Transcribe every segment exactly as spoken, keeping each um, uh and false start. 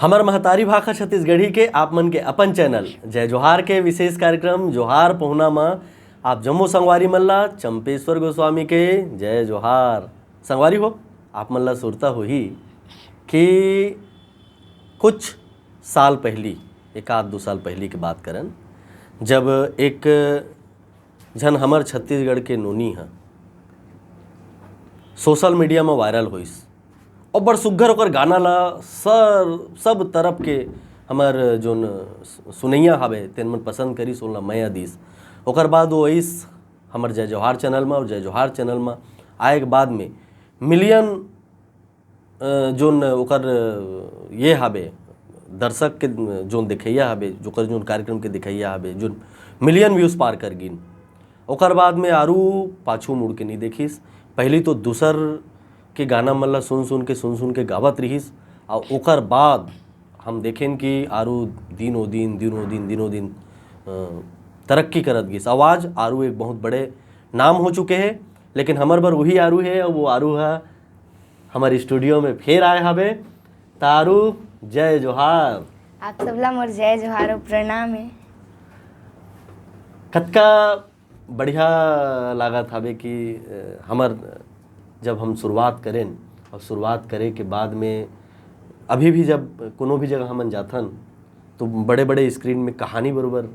हमर महतारी भाखा छत्तीसगढ़ी के आप मन के अपन चैनल जय जोहार के विशेष कार्यक्रम जोहार पहुना म आप जम्मो संगवारी मन ला चंपेश्वर गोस्वामी के जय जोहार। संगवारी हो, आप मन ला सुरता होही कि कुछ साल पहली, एक आध दो साल पहली के बात करन, जब एक झन हमर छत्तीसगढ़ के नोनी ह सोशल मीडिया म वायरल होइस और बड़ सुग्घर ओकर गाना ला सर सब तरफ के हमर जोन सुनैया हवे तेन मन पसंद करिस, ओला मया दिस। ओकर बाद वो आइस हमर जय जोहार चैनल म, और जय जोहार चैनल म आए के बाद में मिलियन अ, जोन ओकर, अ, ये हाबे, दर्शक के, अ, जोन देखइया हाबे, जोकर जोन कार्यक्रम के देखइया हाबे, जोन मिलियन व्यूज पार कर गिन। ओकर बाद में आरू पाछू मुड़ के नहीं देखिस। पहली तो दूसर के गाना मन ला सुन सुन के, सुन सुन के गावत रहिस, और ओकर बाद हम देखेन कि आरू दिनों दिन, दिनों दिन, दिनों दिन, अ, तरक्की करत गिस। आवाज आरू एक बहुत बड़े नाम हो चुके हे, लेकिन हमर बर वही आरू हे, और वो आरू ह हमर स्टूडियो में फेर आए हवे। त आरू, जय जोहार। आप सबला मोर जय जोहार और प्रणाम हे। कतका बढ़िया लागत हवे कि, अ, हमर जब हम शुरुआत करेन और शुरुआत करे के बाद में अभी भी जब कोनो भी जगह हमन जाथन तो बड़े-बड़े स्क्रीन में कहानी बरोबर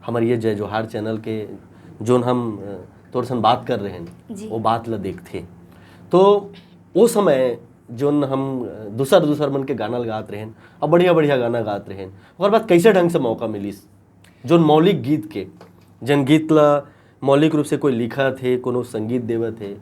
हमर ये जय जोहार चैनल के जोन हम, अ, तोर सन बात कर रहे हैं, जी। वो बात ला देखथे। तो वो समय जोन हम, अ, दूसर दूसर मन के गाना गात रहेन, अब बढ़िया बढ़िया गाना गात रहेन, ओकर बाद कैसे ढंग से मौका मिलिस जोन मौलिक गीत के, जन गीत ला मौलिक रूप से कोई लिखत हे, कोनो संगीत देवत हे,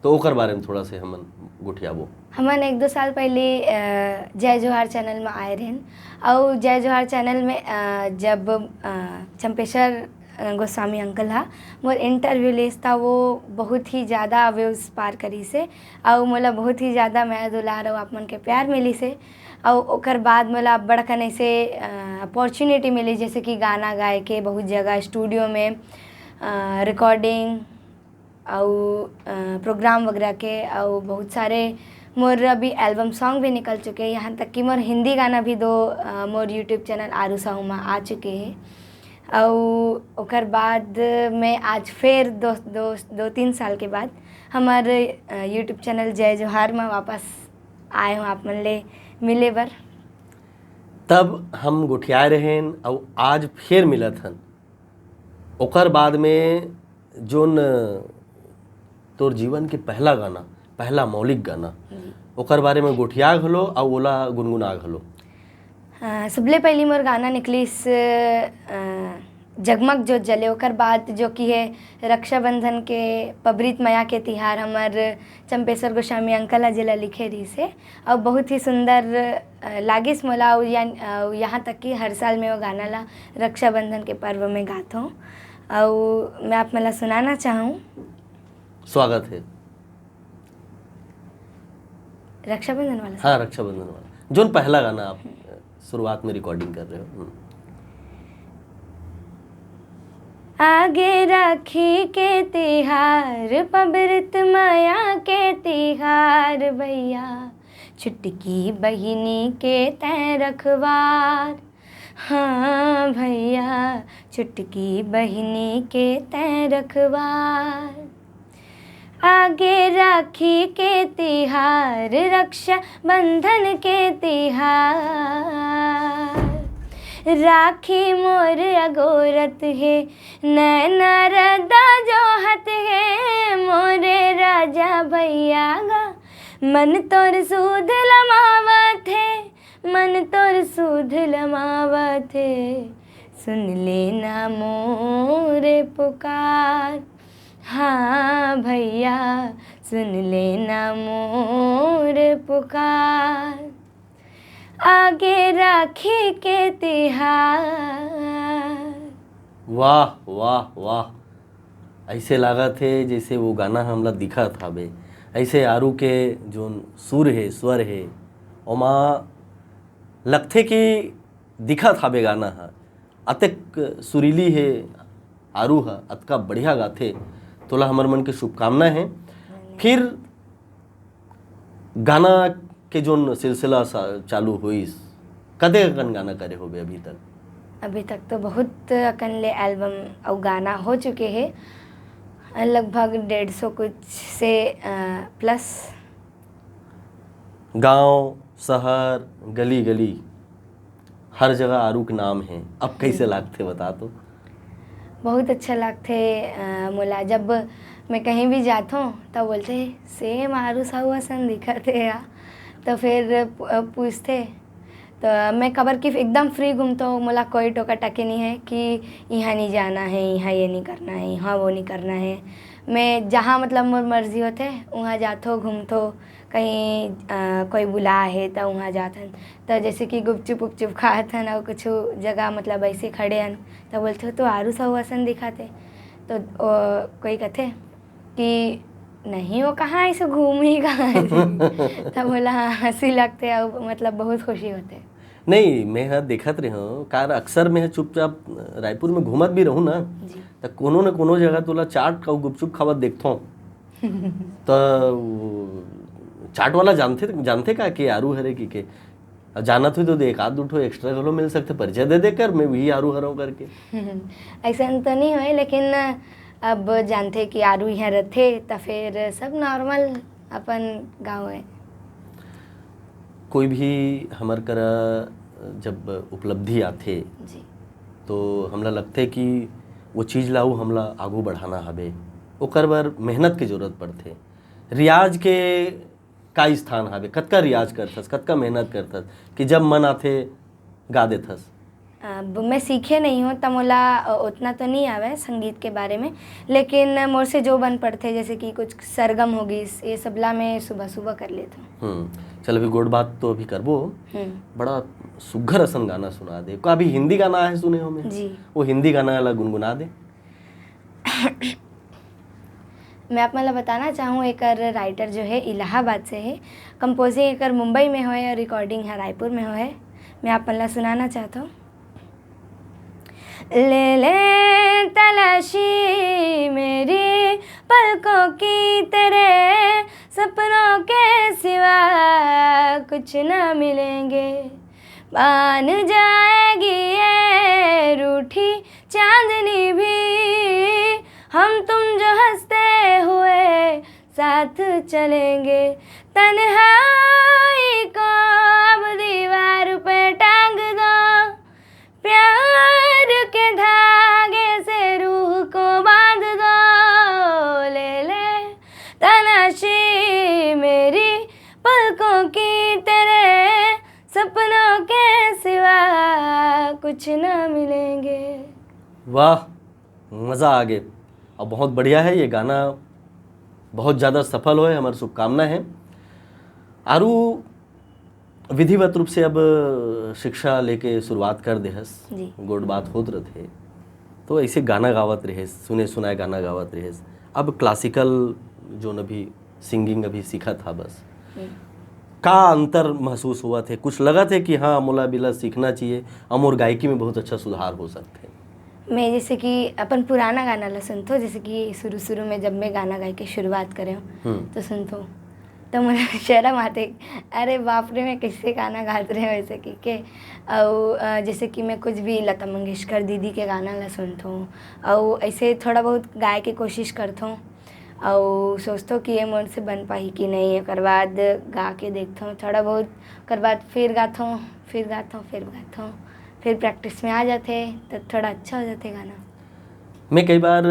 तो ओकर बारे में थोड़ा से हमन गोठियाबो। हमन एक दो साल पहले, अ, जय जोहार चैनल में आए रहेन, अउ जय जोहार चैनल में, अ, जब, अ, चंपेश्वर, अ, गोस्वामी अंकल हा मोर इंटरव्यू लेस, त वो बहुत ही ज़्यादा व्यूज पार करिस हे, अउ मोला बहुत ही ज़्यादा मया दुलार अउ आप मन के प्यार मिलिस हे। अउ ओकर बाद मोला बड़कन ऐसे, अ, अपॉर्चुनिटी मिली, जैसे कि गाना गाए के बहुत जगह स्टूडियो में, अ, रिकॉर्डिंग अउ, अ, प्रोग्राम वगैरह के, अउ बहुत सारे मोर अभी एल्बम सॉन्ग भी निकल चुके हैं, यहाँ तक कि मोर हिंदी गाना भी दो, अ, मोर YouTube चैनल आरू साहू मा आ चुके हैं। अउ ओकर बाद मैं आज फिर दो, दो, दो तीन साल के बाद हमर, अ, YouTube चैनल जय जोहार मा वापस आए हूँ आप मन ले मिले बर। तब हम गोठियाए रहेन, अउ आज फिर मिलत हन। ओकर बाद में जोन तोर जीवन के पहला गाना, पहला मौलिक गाना, जी। ओकर बारे में गोठिया घलो, अउ ओला गुनगुना घलो। अ, सबले पहली मोर गाना निकलिस, अ, जगमग जोत जले, ओकर बाद जो कि है रक्षाबंधन के पबरित मया के तिहार हमर चंपेश्वर गोस्वामी अंकल ह जेला लिखे रहिस हे, अउ बहुत ही सुंदर, अ, लागिस मोला, अउ यान-, अ, यहाँ तक कि हर साल मैं वो गाना ला रक्षाबंधन के पर्व में गाथों, अउ मैं आप मन ला सुनाना चाहूँ। स्वागत है। रक्षाबंधन वाला? हाँ, रक्षाबंधन वाला, जोन पहला गाना आप शुरुआत में रिकॉर्डिंग कर रहे हो। हम्म। आगे राखी के तिहार, पबरित मया के तिहार भैया, छुटकी बहिनी के तैं रखवार। हाँ भैया, छुटकी बहिनी के तैं रखवार। आगे राखी के तिहार, रक्षाबंधन के तिहार। राखी मोर अगोरत हे, नैना रदा जोहत हे, मोरे राजा भैया गा। मन तोर सूध लमावत हे, मन तोर सूध लमावत हे, सुन लेना मोर पुकार। हाँ भैया, सुन लेना मोर पुकार। आगे राखी के तिहार। वाह, वाह, वाह। ऐसे लागत हे जैसे वो गाना हमला दिखत हावे। ऐसे आरू के जोन सुर हे, स्वर हे, ओमा लगथे कि दिखत हावे गाना ह। अतेक सुरीली हे आरू ह, अतका बढ़िया गाथे। तोला हमर मन के शुभकामना हे। फिर गाना के जोन सिलसिला सा-, चालू होइस, कते अकन गाना करे होबे अभी तक? अभी तक तो बहुत अकन ले एल्बम अउ गाना हो चुके हे, लगभग डेढ़ सौ कुछ से प्लस। गांव, शहर, गली गली, हर जगह आरू के नाम है। अब कैसे हम्म। लागथे, बता तो। बहुत अच्छा लागथे अ, मोला। जब मैं कहीं भी जाथों, तब बोलथे, "सेम आरू साहू असन दिखत हे या।" तो फिर पू-, अ, पूछथे, तो मैं काबर कि एकदम फ्री घूमथों, मोला कोई टोका टाके नहीं है कि यहाँ नहीं जाना है, यहाँ ये नहीं करना है, यहाँ वो नहीं करना है। मैं जहाँ, मतलब, मोर मर्जी होथे, वहाँ जाथों, घूमथों। कहीं अ, कोई बुला है, त वहाँ जाथन। त जैसे कि गुपचुप उपचुप खात हन, और कुछ जगह, मतलब, ऐसे खड़े हन, त बोलथे, "तो आरू साहू असन दिखत हे।" तो ओ, कोई कथे कि, "नहीं, वो कहाँ ऐसे घूमही कहाँ जी?" तब मोला हंसी लगथे, और, मतलब, बहुत खुशी होथे। नहीं, मैं ह देखत रहे हूँ, कार अक्सर मैं ह चुपचाप रायपुर में घूमत भी रहूँ ना, जी। त कोनो न कोनो जगह तोला चाट अउ गुपचुप खावत देखथों। त वो चाट वाला जानथे, जानथे का के आरू हरे कि के? अउ जानत होही तो दे, एक आध दू ठो एक्स्ट्रा घलो मिल सकथे, परिचय दे दे कर, मैं वही आरू हरव करके। ऐसन तो नहीं होय, लेकिन अब जानथे कि आरू यहाँ रथे, त फिर सब नॉर्मल अपन गाँव है। कोई भी हमर करा जब उपलब्धि आथे, जी। तो हमला लगथे कि वो चीज ला अउ हमला आगू बढ़ाना हवे, ओकर बर मेहनत के जरूरत पड़थे। रियाज के का स्थान हवे? कतका रियाज करथस, कतका मेहनत करथस कि जब मन आथे गा देथस? अब मैं सीखे नहीं हूँ, त मोला, अ, उतना तो नहीं आवे संगीत के बारे में, लेकिन मोर से जो बन पड़थे, जैसे कि कुछ सरगम हो गिस, ये सब ला मैं सुबह सुबह कर लेथों। हम्म, चल, अभी गोठ बात तो अभी करबो। हम्म। बड़ा सुघर असन गाना सुना दे। का अभी हिंदी गाना आहे सुने हो मैं? जी। वो हिंदी गाना ला गुनगुना दे। मैं आप मन ला बताना चाहूँ, एकर राइटर जो है इलाहाबाद से है, कंपोजिंग एकर मुंबई में होए और रिकॉर्डिंग है रायपुर में होए। मैं आप मन ला सुनाना चाहता हूँ। ले ले तलाशी मेरी पलकों की, तेरे सपनों के सिवा कुछ ना मिलेंगे। मान जाएगी ये रूठी चांदनी भी, हम तुम जो हंसते हुए साथ चलेंगे। तन्हाई को अब दीवार पे टांग दो, प्यार के धागे से रूह को बांध दो। ले ले तलाशी मेरी पलकों की, तेरे सपनों के सिवा कुछ ना मिलेंगे। वाह, मज़ा आ गए। और बहुत बढ़िया है ये गाना, बहुत ज़्यादा सफल होए, हमारी शुभकामना है। आरू विधिवत रूप से अब शिक्षा लेके शुरुआत कर देहस। जी। गोठ बात होत रथे, तो ऐसे गाना गावत रहेस, सुने सुनाए गाना गावत रहेस। अब क्लासिकल जोन अभी सिंगिंग अभी सीखत हा बस। हम्म। का अंतर महसूस होवत हे? कुछ लगत हे कि हाँ, मोला बिला सीखना चाहिए, अउ मोर गायकी में बहुत अच्छा सुधार हो सकथे? मैं जैसे कि अपन पुराना गाना ला सुनथों, जैसे कि शुरू-शुरू में जब मैं गाना गाए के शुरुआत करे हूँ, हम्म। तो सुनथों, तो मोला शर्म आथे, "अरे बाप रे, मैं कैसे गाना गात रहे हूँ," ऐसे कि के। अउ, अ, जैसे कि मैं कुछ भी लता मंगेशकर दीदी के गाना ला सुनथों, अउ ऐसे थोड़ा बहुत गाए के कोशिश करथों। अउ सोचथों कि ये मोर से बन पाही कि नहीं, ओकर बाद गा के देखथों थोड़ा बहुत, ओकर बाद फिर गाथों, फिर गाथों, फिर गाथों, फिर प्रैक्टिस में आ जाथे, त थोड़ा अच्छा हो जाथे गाना। मैं कई बार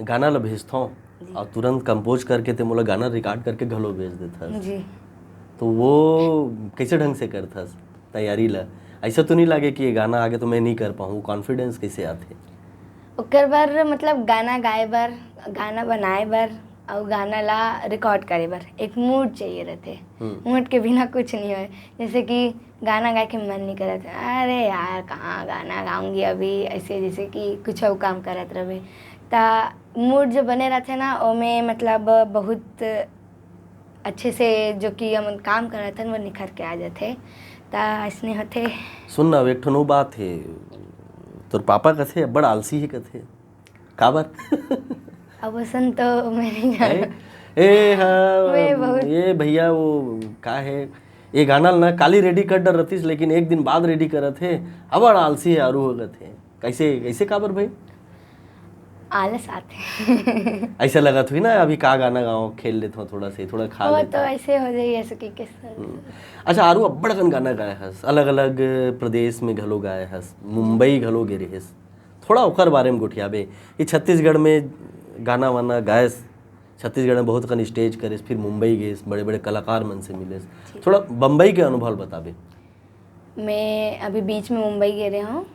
गाना ला भेजथों जी। अउ तुरंत कंपोज करके ते मोला गाना रिकॉर्ड करके घलो भेज देथस। जी। तो वो कैसे ढंग से करथस तैयारी ला? ऐसा तो नहीं लागे कि ये गाना आगे तो मैं नहीं कर पाऊँ, कॉन्फिडेंस कैसे आथे? ओकर बर, मतलब, गाना गाए बर, गाना बनाए बर अउ गाना ला रिकॉर्ड करे बर एक मूड चाहिए रहथे। हम्म। मूड के बिना कुछ नहीं होए। जैसे कि गाना गाए के मन नहीं करत, "अरे यार, कहाँ गाना गाऊंगी अभी," ऐसे जैसे कि कुछ अउ काम करत रहबे। त मूड जो बने रहथे ना, ओमे, मतलब, बहुत अच्छे से जो कि हमन काम करत हन, वो निखर के आ जाथे। त अइसने होथे। सुन ना, एक ठन अउ बात हे, तोर पापा कथे, "बड़ आलसी हे," कथे। काबर? अब असन तो मैं नहीं जानत। ए, ए, हाँ, मैं बहुत ये भैया वो का हे, ये गाना ल ना काली रेडी कर डर रतिस, लेकिन एक दिन बाद रेडी करत हे। अबड़ आलसी हे आरू हो गत हे। कैसे, कैसे काबर भाई? आलस आथे। ऐसा लगत हुई ना, अभी का गाना गाओ, खेल लेत हो थोड़ा से, थोड़ा खा वो लेत तो हो। ऐसे हो जाए, ऐसे कि किस अच्छा, आरू अब्बड़ कन गाना गाए हस, अलग-अलग प्रदेश में घलो गाए हस, मुंबई घलो गे रहिस। थोड़ा ओकर बारे में गोठियाबे कि छत्तीसगढ़ में गाना वाना गायस, छत्तीसगढ़ में बहुत कन स्टेज करेस, फिर मुंबई गेस, बड़े-बड़े कलाकार मन से मिलेस। थोड़ा बंबई के अनुभव बताबे। मैं अभी बीच में मुंबई गे रहे हूँ,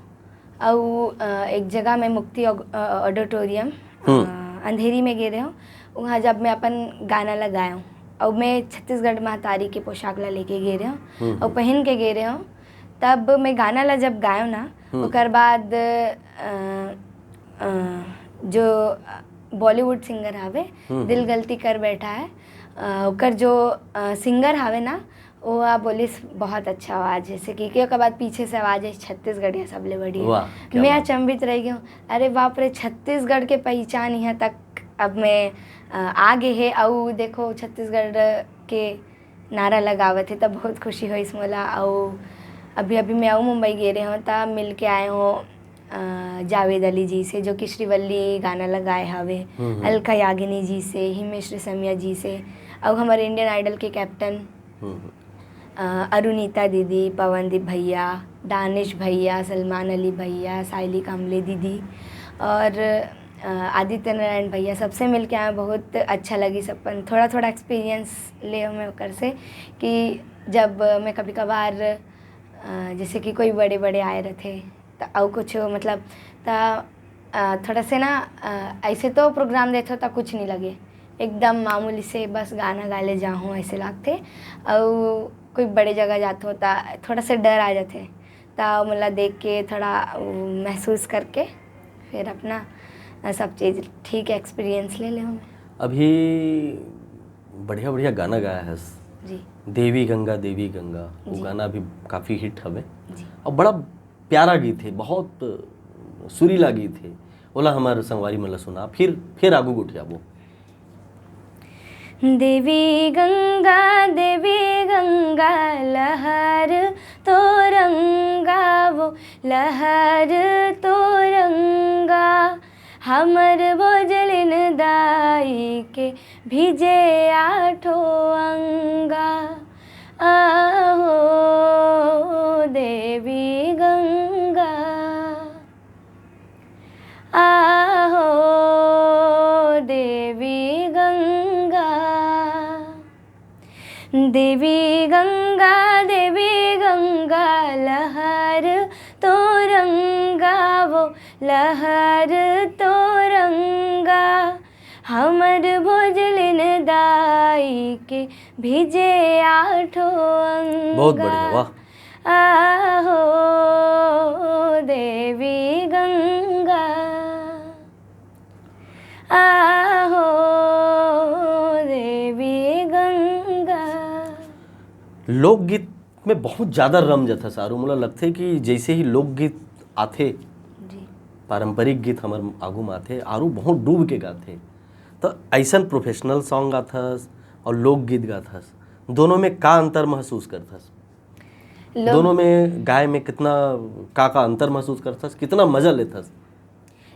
अउ अ, एक जगह में मुक्ति ऑग-, अ, ऑडिटोरियम, हम्म। अ, अंधेरी में गे रहे हूँ। वहाँ जब मैं अपन गाना ला गाए हूँ, अउ मैं छत्तीसगढ़ महतारी के पोशाक ला लेके गे रहे हूँ, हम्म। अउ पहन के गे रहे हूँ, तब मैं गाना ला जब गाए हूँ ना, हम्म। ओकर बाद अ, अ, जो बॉलीवुड सिंगर हावे, हम्म। दिल गलती कर बैठा है, अ, ओकर जो अ, सिंगर हावे ना, वो आ बोलिस, "बहुत अच्छा आवाज़ है।" जैसे कि, कि ओकर बाद पीछे से आवाज़ है, "छत्तीसगढ़िया सबले बढ़िया।" वाह, क्या मैं बात। अचंभित रह गई हूँ, अरे बाप रे, छत्तीसगढ़ के पहचान यहाँ तक अब मैं अ, आ गे हे। अउ देखो, छत्तीसगढ़ के नारा लगावत हे, तब बहुत खुशी होइस मोला। अउ अभी अभी मैं अउ मुंबई गे रहे हूँ, तब मिल के आए हूँ अ, जावेद अली जी से, जो कि श्रीवल्ली गाना लगाए हावे, हम्म, हम्म। अलका याग्निक जी से, हिमेश रेशमिया जी से, अउ हमारे इंडियन आइडल के कैप्टन हम्म, हम्म। अ, अरुणिता दीदी, पवनदीप भैया, दानिश भैया, सलमान अली भैया, सायली कांबले दीदी और अ, आदित्य नारायण भैया, सबसे मिलके आए, बहुत अच्छा लगी। सब अपन थोड़ा थोड़ा एक्सपीरियंस ले हमें ओकर से कि जब मैं कभी कभार अ, जैसे कि कोई बड़े बड़े आए रहते त अउ कुछ मतलब त अ, थोड़ा से ना अ, ऐसे तो प्रोग्राम देथो त कुछ नहीं लगे, एकदम मामूली से बस गाना गा ले जाहूँ ऐसे लागथे। अउ कोई बड़े जगह जाथो त थोड़ा से डर आ जाथे, त मोला देख के थोड़ा अ, महसूस करके फिर अपना अ, सब चीज़ ठीक एक्सपीरियंस ले ले हमें। अभी बढ़िया बढ़िया गाना गाए हस। जी। देवी गंगा, देवी गंगा, वो जी। गाना अभी काफ़ी हिट हवे। जी। और बड़ा प्यारा गीत है, बहुत सुरीला गीत है। ओला हमारे संगवारी मन ला सुना, फिर, फिर आगू गोठियाबो। देवी गंगा, देवी गंगा, लहर तोरंगा वो, लहर तोरंगा, हमर भोजलिन दाई के भिजे आठो अंगा। आहो देवी गंगा, आहो देवी गंगा। देवी गंगा, देवी गंगा, लहर तोरंगा वो, लहर तोरंगा, हमर भोजलिन दाई के भिजे आठो अंगा। बहुत बढ़िया, वाह। आहो देवी गंगा, आहो देवी गंगा। लोकगीत में बहुत ज़्यादा रम जाथस आरू, मोला लगथे कि जैसे ही लोकगीत आथे, जी। पारंपरिक गीत हमर आगू में आथे, आरू बहुत डूब के गाथे। तो ऐसन प्रोफेशनल सॉन्ग गाथस और लोकगीत गाथस, दोनों में का अंतर महसूस करथस? लोक- दोनों में गाय में कितना, का का अंतर महसूस करथस, कितना मजा लेथस?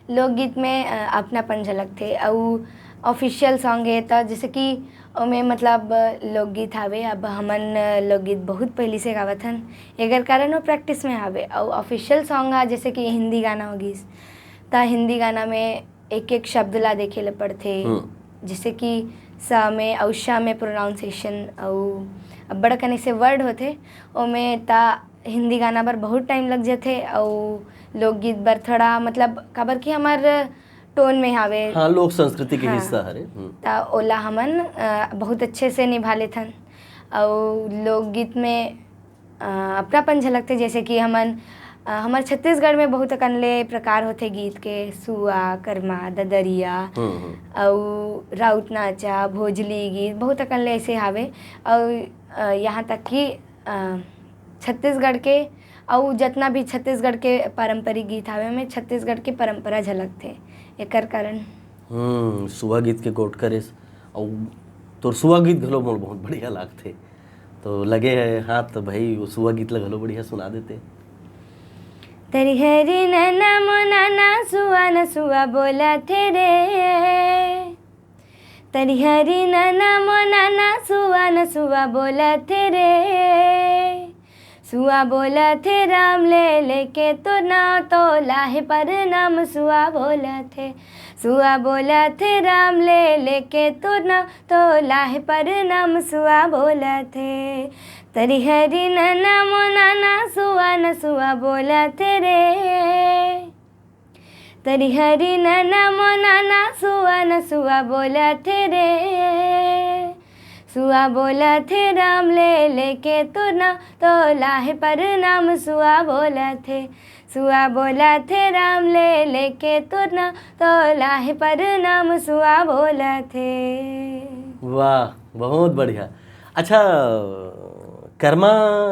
लोकगीत में अ, अपनापन झलकथे। अउ ऑफिशियल सॉन्ग हे त जैसे कि ओमे मतलब लोकगीत हावे, अब हमन लोकगीत बहुत पहिली से गावत हन, एकर कारण वो प्रैक्टिस में हावे। अउ ऑफिशियल सॉन्ग हा जैसे कि हिंदी गाना हो गिस, त हिंदी गाना में एक एक शब्द ला देखे ले पड़थे, हम्म। जैसे कि स में अउ श में प्रोनाउंसिएशन अउ अब्बड़ कन ऐसे वर्ड होथे, ओमे त हिंदी गाना बर बहुत टाइम लग जथे अउ लोकगीत बर थोड़ा मतलब काबर कि हमर टोन में हावे। हाँ, लोक संस्कृति के हाँ। हिस्सा हरे। हम्म। त ओला हमन अ, बहुत अच्छे से निभा लेथन। अउ लोकगीत में अ, अपनापन झलकथे, जैसे कि हमन अ, हमर छत्तीसगढ़ में बहुत अकन ले प्रकार होथे गीत के, सुआ, करमा, ददरिया, हम्म, हम्म। अउ राउत नाचा, भोजली गीत, बहुत अकन ले ऐसे हावे। अउ अ, यहाँ तक कि अ, छत्तीसगढ़ के अउ जतना भी छत्तीसगढ़ के पारंपरिक गीत हावे, ओमे छत्तीसगढ़ के परंपरा झलकथे। एकर कारण हम्म, सुआ गीत के गोठ करेस, अउ तोर सुआ गीत घलो मोर बहुत बढ़िया लागथे। त तो लगे है हाथ, तो भाई, वो सुआ गीत ला घलो बढ़िया सुना देते। तरिहरी नैना मोनाना सुआ न सुआ बोलथे रे। तरिहरी नैना मोनाना सुआ न सुआ बोलथे रे। सुआ बोलथे राम ले लेके तोर नाम, तोला हे परनाम सुआ बोलथे। सुआ बोलथे राम ले लेके तोर नाम, तोला हे परनाम सुआ बोलथे। तरिहरी नैना मोनाना सुआ न सुआ बोलथे रे। तरिहरी नैना मोनाना सुआ न सुआ बोलथे रे। सुआ बोलथे राम ले लेके तोर नाम, तोला हे परनाम सुआ बोलथे। सुआ बोलथे राम ले लेके तोर नाम, तोला हे परनाम सुआ बोलथे। वाह, बहुत बढ़िया। अच्छा, करमा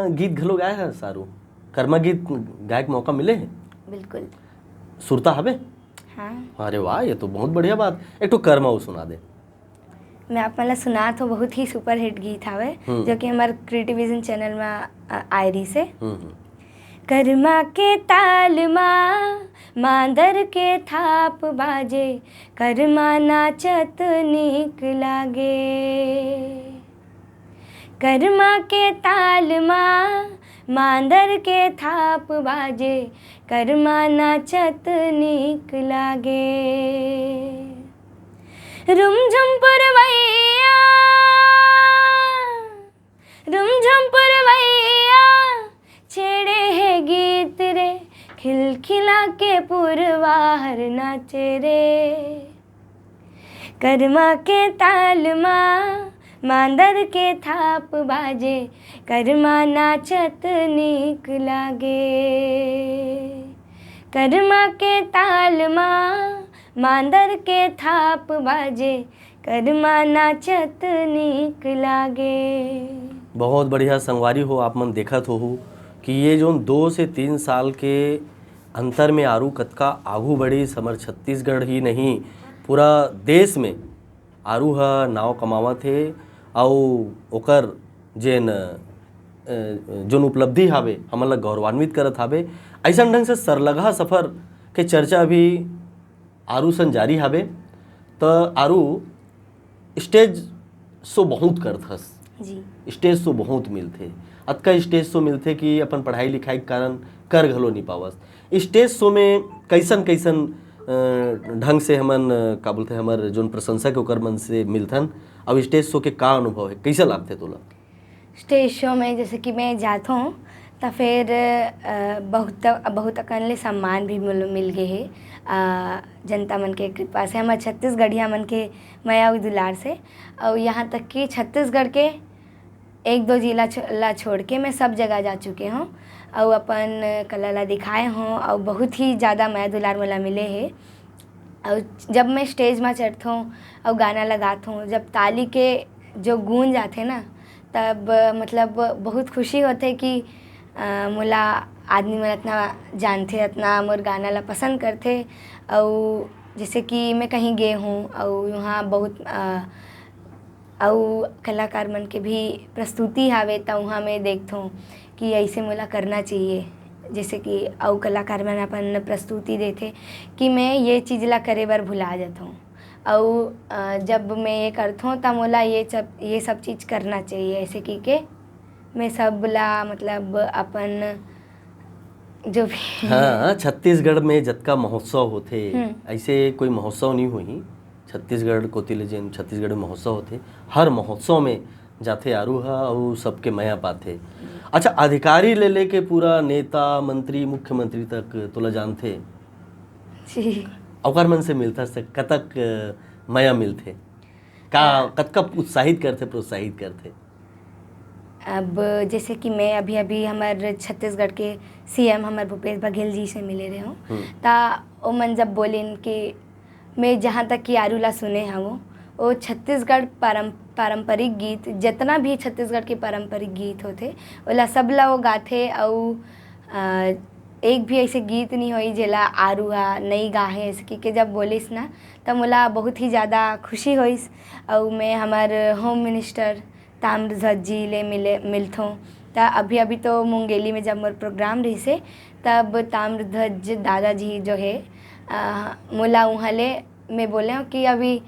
गीत घलो गाए हस आरू? करमा गीत गाए के मौका मिले हे? बिल्कुल। सुरता हवे? हाँ। अरे वाह, ये तो बहुत बढ़िया बात। एक ठो करमा वो सुना दे। मैं आप मन ला सुनात हूँ, बहुत ही सुपरहिट गीत हवे, हम्म। जो कि हमर क्रिएटिव विजन चैनल में, अ, आए रहिस हे। हम्म, हम्म। करमा के ताल मा मांदर के थाप बाजे, करमा नाचत नीक लागे। करमा के ताल मा मांदर के थाप बाजे, करमा नाचत नीक लागे। रुमझुम पुरवैया, रुमझुम पुरवैया, छेड़े हे गीत रे, खिलखिला के पुरवा हर नाचे रे। करमा के ताल मा मांदर के थाप बाजे, करमा नाचत नीक लागे। करमा के ताल मा मांदर के थाप बाजे, करमा नाचत नीक लागे। बहुत बढ़िया संगवारी हो, आप मन देखत होहू कि ये जोन दो से तीन साल के अंतर में आरू कतका आगू बढ़िस। हमर छत्तीसगढ़ ही नहीं, पूरा देश में आरू ह नाव कमावत हे, अउ ओकर जेन, अ, जोन उपलब्धि हावे, हमन ला गौरवान्वित करत हावे। अइसन ढंग से सरलगहा सफर के चर्चा अभी आरू सन जारी हावे। त आरू, स्टेज शो बहुत करत हस। जी। स्टेज शो बहुत मिलथे, अतका स्टेज शो मिलथे कि अपन पढ़ाई लिखाई के कारण कर घलो नहीं पावस। स्टेज शो में कैसन कैसन, अ, ढंग से हमन, अ, का बोलथे, हमर जोन प्रशंसक हे ओकर मन से मिलथन, अउ स्टेज शो के का अनुभव हे, कैसे लागथे तोला? स्टेज शो में जैसे कि मैं जात हूँ, त फिर, अ, बहुत, बहुत अकन ले सम्मान भी मिल, मिल गए हे, अ, जनता मन के कृपा से, हमर छत्तीसगढ़िया मन के मया अउ दुलार से। अउ यहाँ तक कि छत्तीसगढ़ के एक दो जिला छ-, ला छोड़ के मैं सब जगह जा चुके हूँ, अउ अपन कला ला दिखाए हूँ, अउ बहुत ही ज़्यादा मया दुलार मोला मिले हे। अउ जब मैं स्टेज मा चढ़थों अउ गाना लगाथों, जब ताली के जो गूंज आथे ना, तब मतलब बहुत खुशी होथे कि, अ, मोला आदमी मन अतना जानथे, अतना मोर गाना ला पसंद करथे। अउ जैसे कि मैं कहीं गे हूँ अउ वहाँ बहुत, अ, अउ कलाकार मन के भी प्रस्तुति हावे, त उहाँ मैं देखथों कि ऐसे मोला करना चाहिए। जैसे कि अउ कलाकार मन अपन प्रस्तुति देथे कि मैं ये चीज ला करे बर भुला जाथों। अउ, अ, जब मैं ये करथों, त मोला ये सब, ये सब चीज करना चाहिए, ऐसे कि के मैं सब ला, मतलब, अपन जो भी हाँ, छत्तीसगढ़ में जतका महोत्सव होथे, हम्म। ऐसे कोई महोत्सव नहीं होही। छत्तीसगढ़ कोति ले जेन छत्तीसगढ़ में महोत्सव होथे, हर महोत्सव में जाथे आरू ह, अउ सबके मया पाथे। अच्छा, अधिकारी ले लेके पूरा नेता, मंत्री, मुख्यमंत्री तक तोला जानथे। जी। ओकर मन से मिलथस त कतक, अ, मया मिलथे? का, अ, कतका उत्साहित करथे, प्रोत्साहित करथे? अब जैसे कि मैं अभी-अभी हमर छत्तीसगढ़ के सीएम हमर भूपेश बघेल जी से मिले रहे हूँ, हम्म। त ओमन जब बोलिन कि मैं जहाँ तक कि आरू ला सुने हवं, वो छत्तीसगढ़ पारं-, पारंपरिक गीत, जितना भी छत्तीसगढ़ के पारंपरिक गीत होथे, ओला सब ला वो गाथे। अउ, अ, एक भी ऐसे गीत नहीं होई जेला आरू हा नहीं गाहे, ऐसे कि, कि जब बोलिस ना, तब मोला बहुत ही ज़्यादा खुशी होइस। अउ मैं हमर होम मिनिस्टर ताम्रध्वज जी ले मिले मिलथों। त अभी अभी तो मुंगेली में जब मोर प्रोग्राम रहिसे, तब ताम्रध्वज दादाजी जो है, अ, मोला उहाँ ले मैं बोले हूँ कि अभी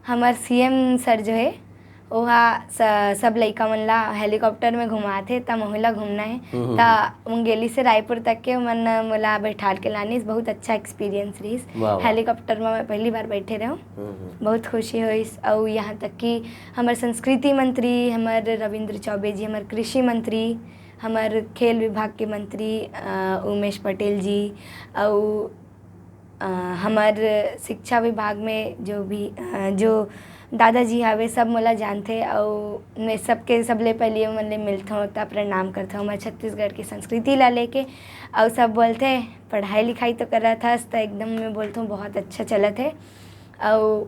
हमर सीएम सर जो है, ओहा स-, सब लइका मन ला हेलीकॉप्टर में घुमाथे, त महू ला घूमना है। हम्म, हम्म, त मुंगेली से रायपुर तक के मन मोला बैठाल के लानिस। बहुत अच्छा एक्सपीरियंस रहिस। वाह, वाह। हेलीकॉप्टर में मैं पहली बार बैठे रहूँ। हम्म, हम्म। बहुत खुशी होइस। अउ यहाँ तक कि हमर संस्कृति मंत्री, हमर रविंद्र चौबे जी, हमर कृषि मंत्री, हमर खेल विभाग के मंत्री, अ, उमेश पटेल जी, अउ अ, हमर शिक्षा विभाग में जो भी, अ, जो दादाजी हावे, सब मोला जानथे, अउ मैं सबके, सबले पहली ओमन ले मिलथौं, त प्रणाम करथौं। हमर छत्तीसगढ़ के संस्कृति ला लेके, अउ सब बोलथे, "पढ़ाई लिखाई तो करत हस?" त एकदम मैं बोलथौं, "बहुत अच्छा चलत हे।" अउ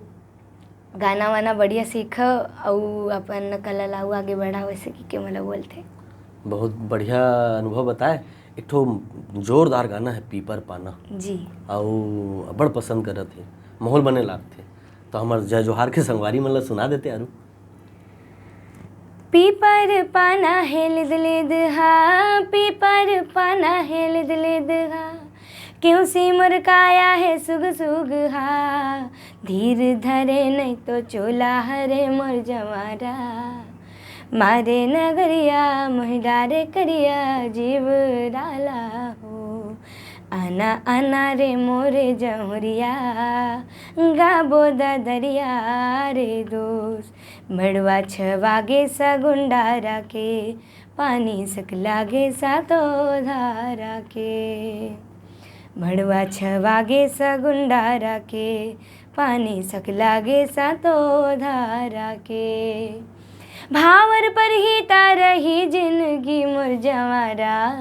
गाना वाना बढ़िया सीख अउ अपन कला ला अउ आगे बढ़ाओ, ऐसे कि के मोला बोलथे। बहुत बढ़िया अनुभव बताए। एक ठो जोरदार गाना है पीपर पाना। जी। अउ अब्बड़ पसंद करत हे, माहौल बने लागथे। तो हमर जय जोहार के संगवारी मन ला सुना देते आरू। पीपर पाना हे लिद लिद हा, पीपर पाना हे लिद लिद हा, क्यों सी मोर काया हे सुग सुग हा, धीर धरे नहीं तो चोला हरे मोर जवारा, मारे नगरिया मोहि डारे करिया जीव डाला हो, आना आना रे मोरे जहुरिया, गाबो ददरिया रे दोस्त, मड़वा छवागे सा गुंडारा के, पानी सकलागे सा तो धारा के। मड़वा छवागे सा गुंडारा के, पानी सकलागे सा तो धारा के। भावर पर ही तारही जिंदगी मोर जवारा,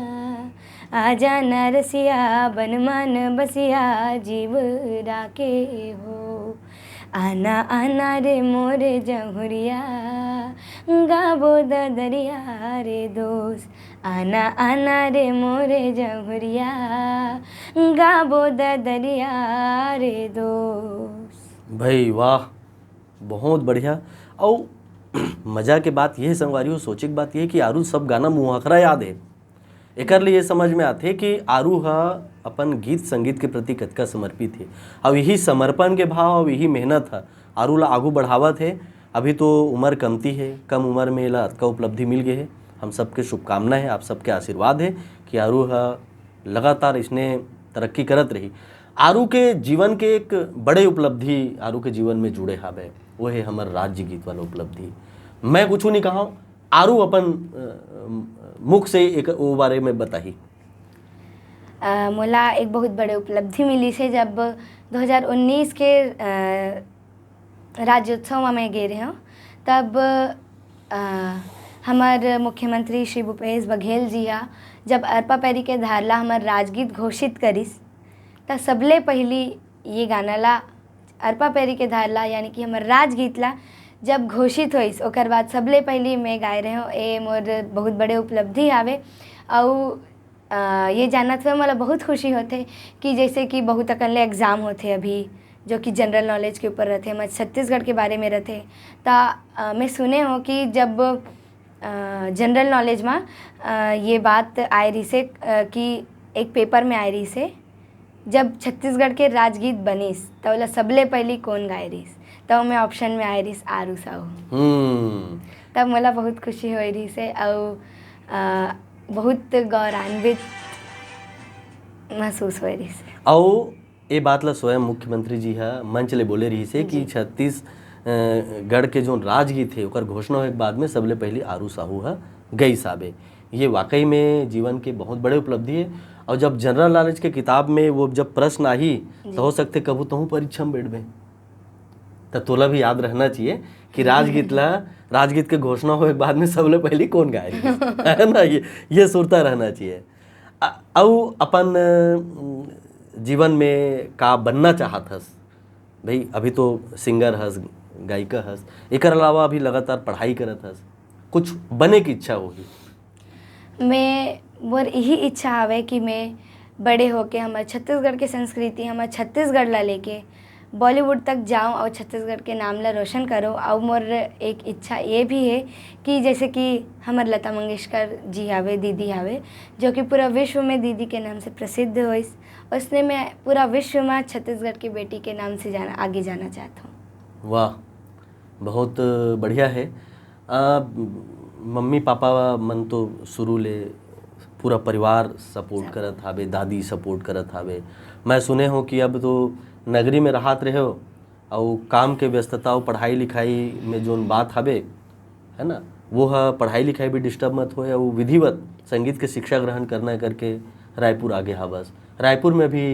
आजा नरसिया बन मन बसिया जीव राके हो। आना आना रे मोरे जहुरिया, गाबो ददरिया रे दोस्त। आना आना रे मोरे जहुरिया, गाबो ददरिया रे दोस्त। भाई वाह, बहुत बढ़िया। अउ मजा के बात ये है संगवारी हो, सोचे के बात ये है कि आरू सब गाना मुहाखरा याद है। एकर ले ये समझ में आथे कि आरू ह अपन गीत संगीत के प्रति कतका समर्पित हे। अउ यही समर्पण के भाव अउ यही मेहनत ह आरू ला आगू बढ़ावत हे। अभी तो उम्र कमती हे, कम उम्र में एला अतका उपलब्धि मिल गे हे। हम सबके शुभकामना हे, आप सबके आशीर्वाद हे कि आरू ह लगातार इसने तरक्की करत रही। आरू के जीवन के एक बड़े उपलब्धि आरू के जीवन में जुड़े हावे, वो हे हमर राज्य गीत वाला उपलब्धि। मैं कुछ नहीं कहा, आरू अपन, अ, मुख से एक वो बारे में बताही। अ, मोला एक बहुत बड़े उपलब्धि मिलिस हे, जब दो हज़ार उन्नीस के, अ, राज्योत्सव में मैं गे रहेंव, तब, अ, हमर मुख्यमंत्री श्री भूपेश बघेल जी हा जब अरपा पैरी के धार ला हमर राजगीत घोषित करिस, त सबले पहिली ये गाना ला, अरपा पैरी के धार ला, यानी कि हमर राजगीत ला जब घोषित होइस, ओकर बाद सबले पहिली मैं गाए रहेंव। ए मोर बहुत बड़े उपलब्धि हावे। अउ, अ, ये जानत हुए मोला बहुत खुशी होथे कि जैसे कि बहुत अकन ले एग्जाम होथे अभी, जो कि जनरल नॉलेज के ऊपर रथे, हमर छत्तीसगढ़ के बारे में रथे, त, अ, मैं सुने हों कि जब, अ, जनरल नॉलेज मा, अ, ये बात आए रहिसे, अ, कि एक पेपर में आए रहिसे, जब छत्तीसगढ़ के राजगीत बनिस, त ओला सबले पहिली कोन गाए रहिस? त ओमे ऑप्शन में आए रहिस आरू साहू। हम्म। तब मोला बहुत खुशी होए रहिसे, अउ, अ, बहुत गौरवान्वित महसूस होए रहिसे। अउ ए बात ल स्वयं मुख्यमंत्री जी ह मंच ले बोले रहिसे कि जी। छत्तीस, अ, गढ़ के जो राजगीत हे, ओकर घोषणा होए के बाद में सबले पहिली आरू साहू ह गइस हाबे। ये वाकई में जीवन के बहुत बड़े उपलब्धि हे। अउ जब जनरल नॉलेज के किताब में वो जब प्रश्न आही, जी। तो हो सकथे कभू तहूँ परीक्षा में बैठबे। त तोला भी याद रहना चाहिए कि राजगीत ला, राजगीत के घोषणा होए के बाद में सबले पहिली कोन गाए रहिस? है ना? ये, ये सुरता रहना चाहिए। अ-, अउ अपन, अ, जीवन में का बनना चाहत हस? भाई, अभी तो सिंगर हस, गायिका हस, एकर अलावा अभी लगातार पढ़ाई करत हस, कुछ बने की इच्छा होही? मैं, मोर यही इच्छा हवे कि मैं बड़े होके हमर छत्तीसगढ़ के संस्कृति, हमर छत्तीसगढ़ ला लेके बॉलीवुड तक जाओ और छत्तीसगढ़ के नाम ला रोशन करो। और मोर एक इच्छा ये भी है कि जैसे कि हमर लता मंगेशकर जी हावे, दीदी हावे, जो कि पूरा विश्व में दीदी के नाम से प्रसिद्ध होइस, उसने मैं पूरा विश्व में छत्तीसगढ़ की बेटी के नाम से जाना, आगे जाना चाहता हूँ। वाह, बहुत बढ़िया है। आ, मम्मी पापा मन तो शुरू ले पूरा परिवार सपोर्ट करत हावे, दादी सपोर्ट करत हावे। मैं सुने हूँ कि अब तो नगरी में रहत रहे हो, अउ काम के व्यस्तता अउ पढ़ाई लिखाई में जोन बात हवे, है ना, वो ह पढ़ाई लिखाई भी डिस्टर्ब मत होए, अउ विधिवत संगीत के शिक्षा ग्रहण करना करके रायपुर आगे हावस। रायपुर में भी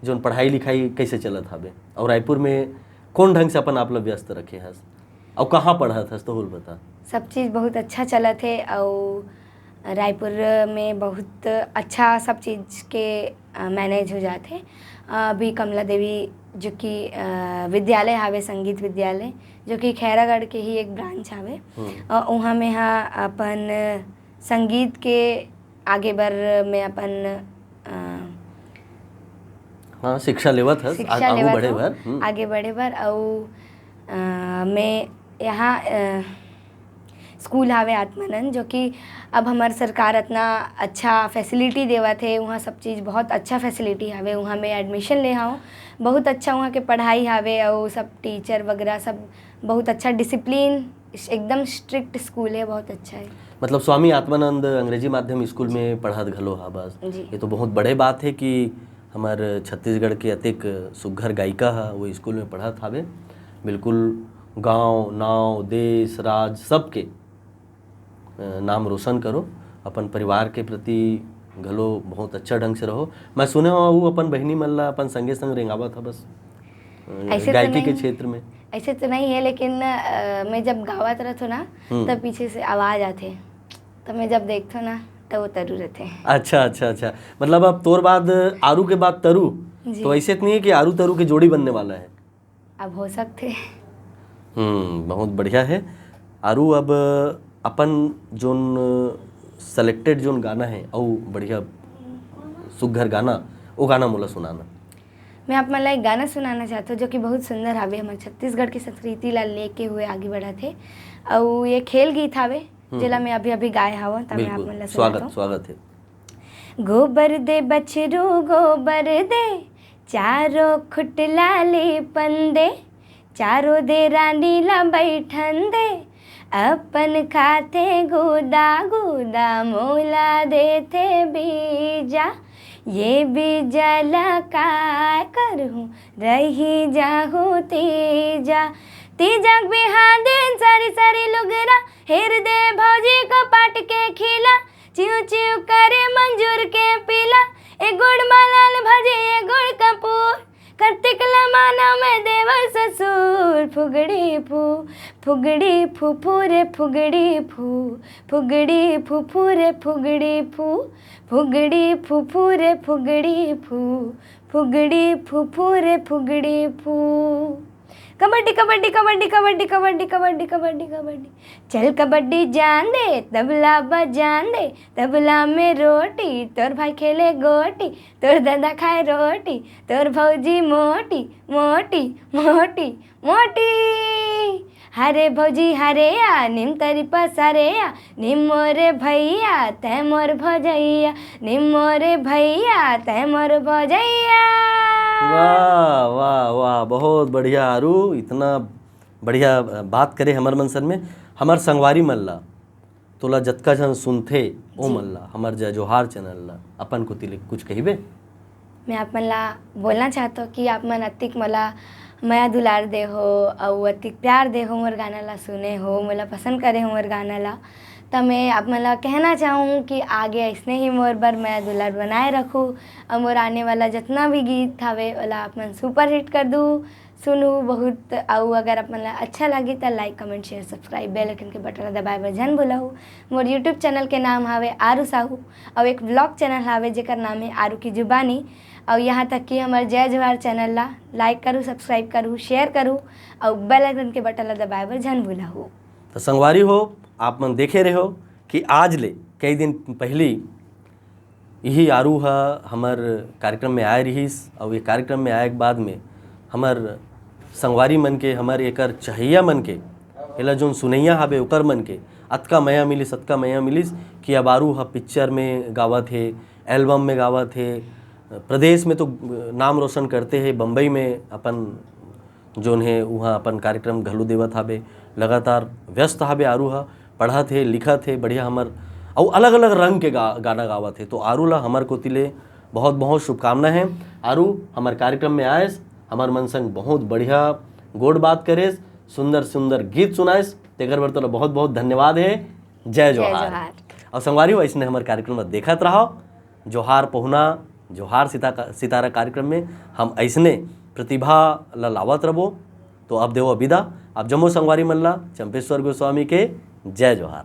जोन पढ़ाई लिखाई कैसे चलत हवे, अउ रायपुर में कौन ढंग से अपन आप ला व्यस्त रखे हस, अउ कहाँ पढ़त हस, तो होल बता। सब चीज़ बहुत अच्छा चलत है और रायपुर में बहुत अच्छा सब चीज़ के मैनेज हो जाते। अभी कमला देवी जो कि विद्यालय हावे, संगीत विद्यालय, जो कि खैरागढ़ के ही एक ब्रांच हावे, वहाँ में हाँ अपन संगीत के आगे बर मैं अपन हाँ, शिक्षा लेवत हस, शिक्षा आगू लेवत बढ़े हूँ, बर। आगे बढ़े बर। अउ मैं यहाँ स्कूल हावे आत्मानंद, जो कि अब हमार सरकार इतना अच्छा फैसिलिटी देवत है, वहाँ सब चीज़ बहुत अच्छा फैसिलिटी हावे। वहाँ मैं एडमिशन ले हूँ, बहुत अच्छा वहाँ के पढ़ाई हावे और सब टीचर वगैरह सब बहुत अच्छा, डिसिप्लिन, एकदम स्ट्रिक्ट स्कूल है, बहुत अच्छा है। मतलब स्वामी आत्मानंद अंग्रेजी माध्यम स्कूल में पढ़त घलो हावस। जी। ये तो बहुत बड़े बात है कि हमार छत्तीसगढ़ के अतेक सुघर गायिका ह वो स्कूल में पढ़त हावे। बिल्कुल गांव, नाव, देश, राज सबके नाम रोशन करो, अपन परिवार के प्रति घलो बहुत अच्छा ढंग से रहो। मैं सुने हूँ वो अपन बहिनी मन ला अपन संगे संग रेंगावत हवस ऐसे तो गायकी के नहीं। क्षेत्र में। ऐसे तो नहीं है, लेकिन अ, मैं जब गावत रहत हूँ ना, हम्म। तब पीछे से आवाज आते, तो मैं जब देखता हूँ ना, तो वो तरु रहते हैं। अच्छा, अच्छा, अच्छा। मतलब अब तोर बाद आरू के बाद तरु, जी। तो ऐसे तो नहीं है कि आरू तरु के जोड़ी बनने वाला है? अब हो सकते। हम्म, बहुत बढ़िया है। आरू, अब अपन जोन सेलेक्टेड जोन गाना है, अउ बढ़िया सुघर गाना, वो गाना मोला सुनाना। मैं आप मन ला एक गाना सुनाना चाहत हूँ, जो कि बहुत सुंदर हावे, हमर छत्तीसगढ़ की संस्कृति ला लेके हुए आगे बढ़त हे। अउ ये खेल गीत हावे, हम्म। जेला मैं अभी-अभी गाए हवं, त मैं आप बिल्कुल। मन ला सुनात स्वागत, हूँ। स्वागत है। गोबर दे बछरू, गोबर दे, चारों खुटला ले पन दे, चारों दे रानी ला बैठन दे, अपन खाथे गुदा गुदा, मोला देथे बीजा। ये बीजा ला काय करहूँ, रही जाहूँ तीजा। तीजा के बिहान दिन सारी सारी लुगरा, हेर दे भौजी कपाट के खीला, चिव चिव करे मंजूर के पीला। ए गुड़ मा लाल भाजी, ए गुड़ कपूर, कार्तिक ला माना मैं देवर ससुर। फुगड़ी फू, फुगड़ी फू फू रे फुगड़ी फू, फुगड़ी फू फू रे फुगड़ी फू, फुगड़ी फू फू रे फुगड़ी फू, फुगड़ी फू फू रे फुगड़ी फू। कबड्डी कबड्डी कबड्डी कबड्डी कबड्डी कबड्डी कबड्डी कबड्डी। चल कबड्डी जान दे, तबला बजान दे, तबला में रोटी, तोर भाई खेले गोटी, तोर दादा खाए रोटी, तोर भौजी मोटी मोटी मोटी मोटी। हरे भौजी हरे आ, निम तरी पसरे आ, निम मोरे भैया तै मोर भौजैया, निम मोरे भैया तै मोर भौजैया। वाह, वाह, वाह, बहुत बढ़िया आरू, इतना बढ़िया बात करे हमर मन सन में। हमर संगवारी मन ला, तोला जतका झन सुनथे, ओ जी। मन ला, हमर जय जोहार चैनल ला, अपन कोति ले कुछ कहिबे? मैं आप मन ला बोलना चाहत हूँ कि आप मन अतिक मोला मया दुलार दे हो, अउ अतिक प्यार दे हो, मोर गाना ला सुने हो, मोला पसंद करे हो मोर गाना ला। त मैं आप मन ला कहना चाहूँ कि आगे ऐसने ही मोर बर मया दुलार बनाए रखू, अउ मोर आने वाला जितना भी गीत हावे, ओला आप मन सुपरहिट कर दू, सुनू बहुत। अउ अगर आप मन ला अच्छा लगी, त like, comment, share, subscribe, bell icon के बटन ला दबाए बर झन भूलहू। मोर YouTube चैनल के नाम हावे आरू साहू, अउ एक व्लॉग चैनल हावे, जेकर नाम है आरू की जुबानी। अउ यहाँ तक कि हमर जय जोहार चैनल ला like करू, subscribe करू, share करू, अउ बेल आइकन के बटन ला दबाए बर झन भूलहू। तो संगवारी हो, आप मन देखे रहे हो कि आज ले कई दिन पहली यही आरू ह हमर कार्यक्रम में आए रहिस, अउ ये कार्यक्रम में आए के बाद में हमर संगवारी मन के, हमर एकर चहैया मन के, एला जोन सुनैया हाबे ओकर मन के अतका मया मिलिस, अतका मया मिलिस कि अब आरू ह पिक्चर में गावत हे, एल्बम में गावत हे, प्रदेश में तो नाम रोशन करते हे, बम्बई में अपन जोन हे उहाँ अपन कार्यक्रम घलो देवत हाबे, लगातार व्यस्त हाबे आरू ह, पढ़त हे, लिखत हे, बढ़िया हमर अउ अलग-अलग रंग के गा-, गाना गावत हे। तो आरू ला हमर कोति ले बहुत-बहुत शुभकामना हे। आरू हमर कार्यक्रम में आयस, हमर मन संग बहुत बढ़िया गोठ बात करेस, सुंदर-सुंदर गीत सुनायस, तेकर बर तोला बहुत-बहुत धन्यवाद हे। जय जय जोहार। जोहार। अउ संगवारी हो, अइसने हमर कार्यक्रम ला देखत रहव। जोहार पहुना, जोहार सिता-, सितारा कार्यक्रम में हम अइसने प्रतिभा ला लावत रहबो। तो अब देवो विदा, आप जम्मो संगवारी मन ला चंपेश्वर गोस्वामी के जय जोहार।